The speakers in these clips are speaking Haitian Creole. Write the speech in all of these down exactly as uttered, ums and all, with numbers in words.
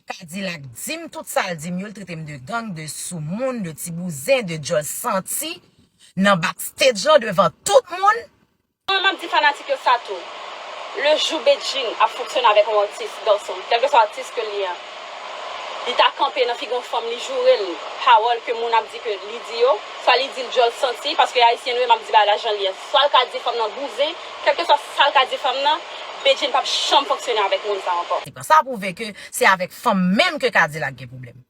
Kadilak di m tout sa l di m yo, l trete m de gang, de soumoun, de ti bouzen, de djòl santi, nan backstage lan, devan tout moun. Mwen, m ap di fanatik yo sa tou. Le jou Bedjine ap fonksyone avèk yon atis, Dawson, kèlkeswa atis ke l ye an, li ta kanpe nan figi yon fanm, li joure l, pawòl ke moun ap di ke li di yo, swa li di l djòl santi, paske ayisyen nou ye, m ap di bagay la jan l ye. Swa l ka di fanm nan bouzen, kèlkeswa sa l ka di fanm nan, Bedjine p ap janm fonksyone avèk moun sa ankò. Sa pwouve ke se avèk fanm menm ke Kadilak gen pwoblèm.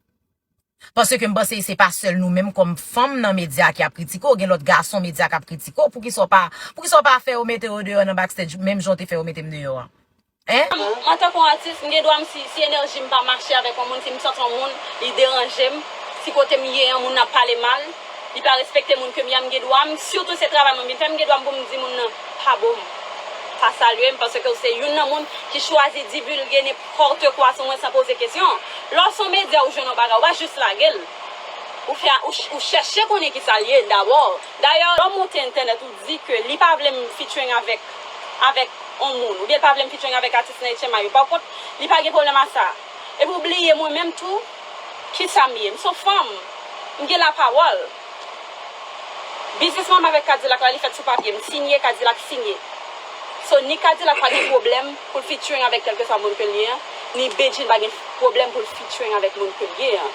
Paske m panse se pa sèl nou menm kòm fanm nan medya ki ap kritike w, gen lòt gason medya k ap kritike w, poukisa w pa, poukisa w pa fè yo mete yo deyò nan backstage menm jan w te fè yo mete m deyò a? Hein? Antanke yon atis, m gen dwa m si, si enèji m pa mache avèk yon moun, si m santi yon moun, li deranje m, si kote m ye an, moun nan pale mal, li pa respekte moun ke m ye a, m gen dwa m, sitou se travay mwen m vin fè, m gen dwa m pou m di moun nan pa bon m, pa salye m, paske w se youn nan moun ki chwazi divilge nenpòt kwa sou mwen san poze kesyon. Lè w se yon medya ou jwenn yon bagay, ou pa jis lage l. Ou fè, ou, ch- ou chèche konnen kisa l ye dabò. Dayè, lè w monte entènèt, ou di ke li pa vle m featuring avèk, avèk yon moun, oubyen l pa vle m featuring avèk atis nan H M I yo. Pa kont, li pa gen pwoblèm a sa. Epi w bliye mwen menm tou, kisa m ye? M se yon fanm. M gen lapawòl. Biznis mwen avèk Kadilak la, li fèt sou papye. M sinye, Kadilak sinye. So, ni Kadilak pa gen pwoblèm pou l featuring avèk kèlkeswa moun ke l ye an, ni Bedjine pa gen pwoblèm pou l featuring avèk moun ke l ye an.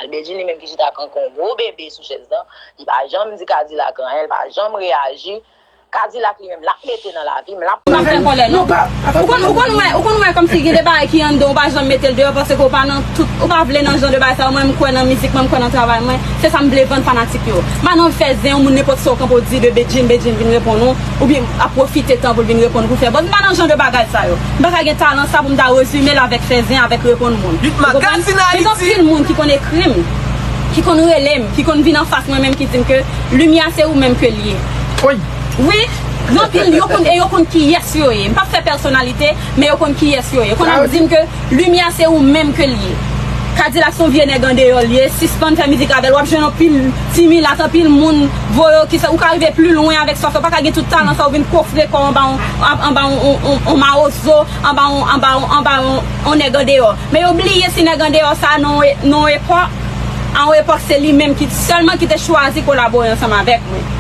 Al Bedjine li menm ki chita kankan yon gwo bebe sou chèz lan, li pa janm di Kadilak anyen, li pa janm reyaji. Kadilak li menm, l ap mete nan lavi m, l ap. M pa fè kòlè non. Ou konn, ou konn wè, ou konn wè kòmsi gen de bagay ki anndan w pa janm mete l deyò paske w pa nan tout, ou pa vle nan jan de bagay sa yo. Mwen, m kwè nan mizik mwen, m kwè nan travay mwen. Se sa m vle vann fanatik yo. M pa nan fè zen yon moun nenpòt sa w kanpe w di de Bedjine, Bedjine vin reponn ou, oubyen ap pwofite tan pou l vin reponn ou pou fè buzz. M pa nan jan de bagay sa yo. M pa ka gen talan sa pou m ta rezime l avèk fè zen, avèk reponn moun. Ou konprann? Men gen anpil moun ki konn ekri m, ki konn rele m, ki konn vin anfas mwen menm ki di m ke Limyè se ou menm ke l ye. Wi, gen anpil, yo konn, e yo konn kiyès yo ye. M p ap fè pèsonalite, men yo konn kiyès yo ye. Yo konn ap di m ke Limyè se ou menm ke l ye. Kadilak se yon vye nèg andeyò l ye, sispann fè mizik avè l. W ap jwenn anpil ti milat, anpil moun voye w ki sa, ou ka rive pli lwen avèk sa w fè. Ou pa ka gen tout talan sa, ou vin kofre kò w anba yon, anba yon, yon, yon, yon mawozo, anba yon, anba yon, anba yon, yon nèg andeyò. Men yo bliye se nèg andeyò sa nan yon, nan yon epòk, a yon epòk se li menm ki sèlman ki te chwazi kolabore ansanm avèk mwen.